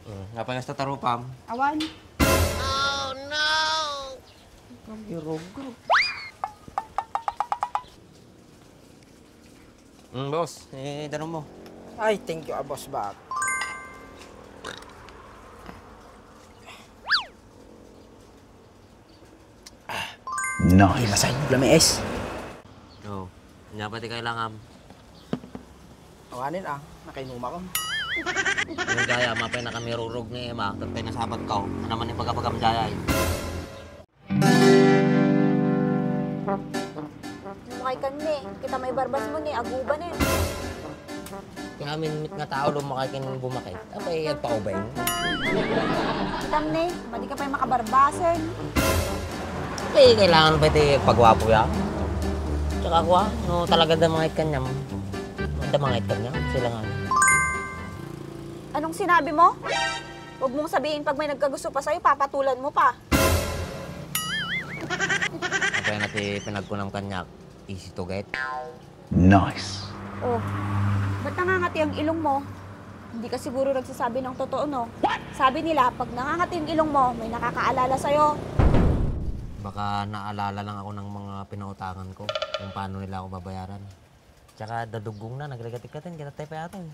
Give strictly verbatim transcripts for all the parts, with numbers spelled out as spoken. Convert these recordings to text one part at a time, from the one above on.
Hmm, apay kasta tarupam? Awan. Kami rugrug. Hmm, boss, eh, tanong mo. Ay, thank you, ah, boss, bak. Nice. Ay, masay, lamiis. Oh, nya pati kailangan. Awanen, ah, nakainumakon. Yung gaya, mapay na kami rurog ni Emma, tapay nasabat ko. Ano man yung pagkapagam jaya, eh? Makay kan ni, kita may barbas mo ni, aguba ni. Kaya amin mit nga tao, lumakay ken bumakay. Apay, agpaubay. Kitam ni, madi ka pa'y makabarbasen. Apay, kailangan pa iti pagwapo ya. Tsaka kuha, no, talaga da mga itkanyam. Da mga itkanyam, sila nga. Anong sinabi mo? Huwag mong sabihin pag may nagkagusto pa sa'yo, papatulan mo pa. Apay na ti pinagkunam kaniak, easy to get. Nice. Oh, ba't nangangati ang ilong mo? Hindi ka siguro nagsasabi ng totoo, no? Sabi nila, pag nangangati ang ilong mo, may nakakaalala sa'yo. Baka naalala lang ako ng mga pinautangan ko, kung paano nila ako babayaran. Tsaka dadugong na, nagregatik-katin, kita tayo pa yata, eh.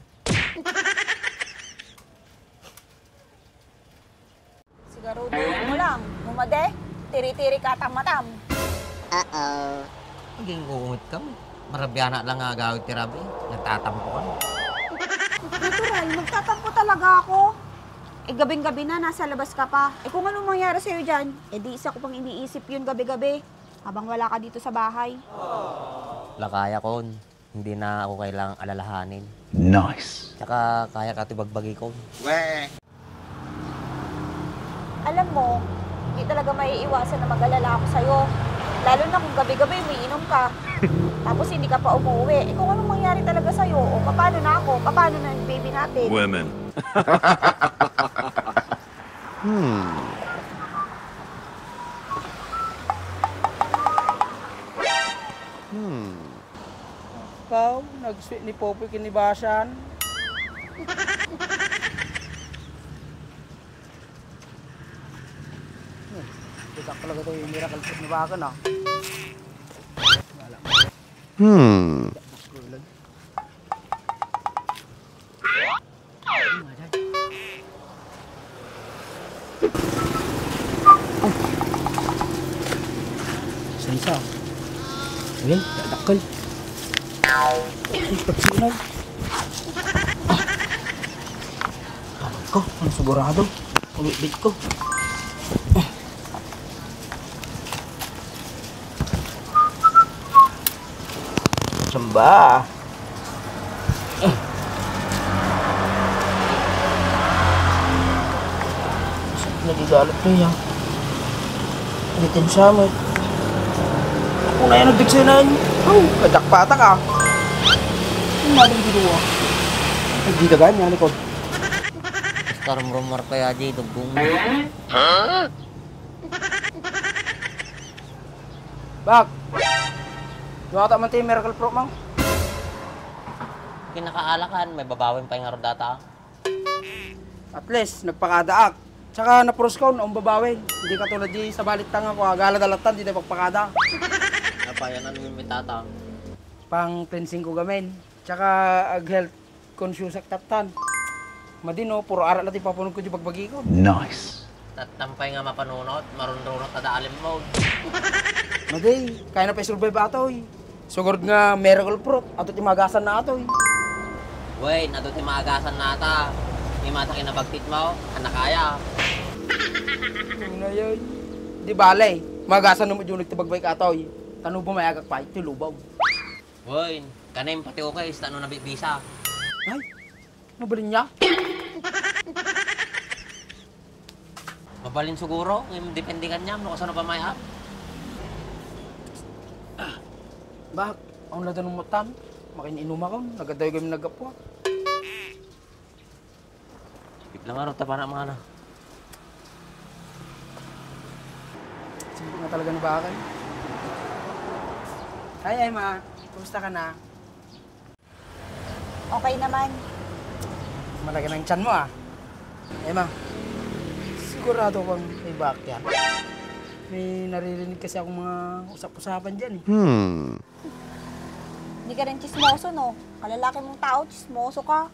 Sigaruduhan mo lang. Umadi, tiri-tiri ka atang matam. Uh-oh. Aging uungit kami. Marabiana lang nga agawid ti rabi. Nagtatampo ka. Natural, magtatampo talaga ako. Eh, gabing-gabi na, nasa labas ka pa. Eh, kung anong mangyari sa'yo dyan, eh, di isa ko pang iniisip yun gabi-gabi. Habang wala ka dito sa bahay. Lakaya kon. Hindi na ako kailangang alalahanin. Nice. Tsaka kaya ka ti bagbagi ko. Weh. Alam mo, hindi talaga maiiwasan na mag-alala ako sa'yo. Lalo na kung gabi-gabi, umiinom ka. Tapos hindi ka pa umuwi. Eh, kung anong mangyari talaga sa'yo, o paano na ako? Paano na yung baby natin? Women. Hmm. Hmm. Ikaw, nag-sweet ni Popoy ken ni Bashan. Hmm, kita talaga to yung miracle fruit ni Bakan, ah. Wala. Hmm. Sensa. Ayun, dadakkel. Ay, pagsunod. Ah. Alam ko, ang sigurado. Kumibit ko. Chamba. Nagigalit to, ya. Bitin siya, mo. Ako na yan, nagdigsinan. Oh, kajakpata ka. Ang maling ginawa. Nagdidagan niya, likod. Basta rumrumor kaya di, dugbong mo. Bak! Duwata man ti miracle fruit mo. Kinakaalakan, may babawin pa yung arudata. At least, nagpakadaak. Tsaka napuros ko, naumbabawi. Hindi katulad di sa balit tanga ko, agala dalatan, di tayo pagpakada. Napayan, ano yung mitata? Pang cleansing ko gamin. Tsaka ag-health conscious ak tattan. Madino, puro arak la ti papunod ko di bagbagi ko. Nice. Tattampay nga mapanunot, marunrunot ta daalim mo. Madi, kaya na pa isurvive atoy. Sugurod nga miracle fruit, ato ti magasan na atoy. Wen, ato ti magasan na ata. May mata kinabagtit mo, anak kaya. Ano na yun? Di bale, magasan mo dyan nagtabagbaik atoy. Tano ba mayagak pa ito lubog? Wen, kanem pati ukay, ista no nabibisa. Ay, mabalin niya? Mabalin siguro, ngem depende kaniam no kasano pa may-am. Bak, awan la danum mo tan, makin-inum akon, nagadayo kami naggapuak. Ipit lang araw, tapa na mga na. Sino nga talaga ni Bakay? Ay, ay, ma. Kumusta ka na? Okay naman. Malaga ng tiyan mo, ah. Emma, sigurado kang may baak yan? May naririnig kasi akong mga usap-usapan dyan eh. Hmm. Di ka rin chismoso, no? Kalalaki mong tao, chismoso ka.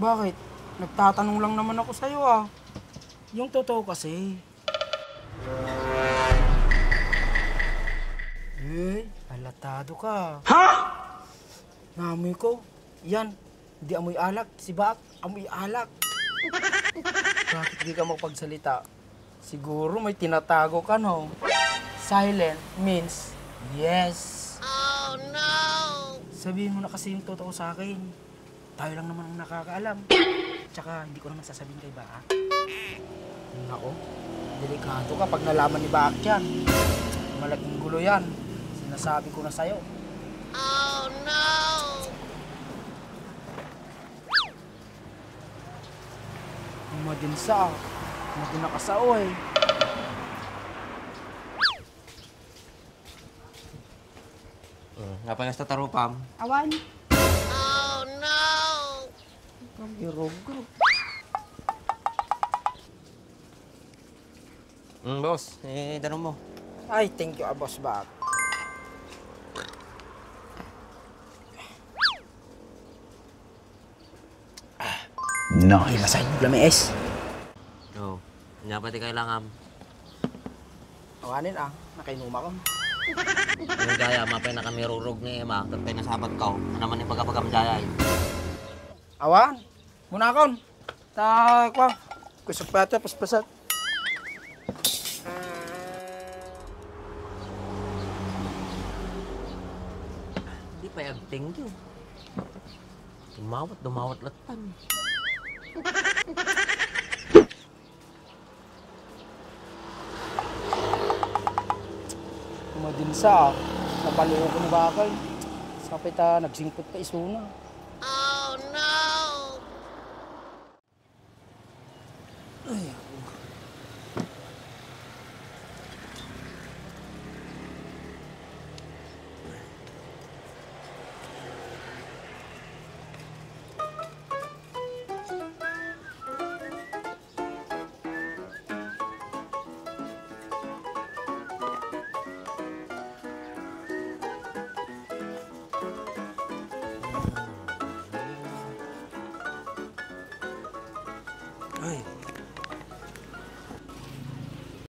Bakit? Nagtatanong lang naman ako sa'yo, ah. Yung totoo kasi. Eh, alatado ka. Ha? Namoy ko. Yan. Di amoy alak. Si Baak, amoy alak. Bakit di ka makapagsalita? Siguro may tinatago ka, no? Silent means yes. Oh, no! Sabihin mo na kasi yung totoo sa akin. Tayo lang naman ang nakakaalam. Tsaka, hindi ko naman sasabihin kay Baak. Nako, delikado ka pag nalaman ni Baak yan. Malaking gulo yan. Sinasabi ko na sa'yo. Oh, no! Madinsa, madin nakasao eh. Hmm, napayas ta tarupam. Awan. Oh, no! Ang irog. Mm, boss, eh, tanong mo. Ay, thank you, ah, boss Baak. Nice. Ay, masayang lami, es. Oh, nya pati kailangan. Awanin, ah, nakainuma ko. Yung gaya, mapay na kami rurog ni Emma, tapos nasabat ko. Ano man yung pagkabagam jaya, eh? Awan, muna akon. Ta, kwa, kusog pa ito, paspasat. Di pa yung thank you. Dumawat, dumawat latan. Kumadinsa, ah. Napaluko na bakal. Sapay ta, nagsingpot pa isuna. Oh, no! Ay,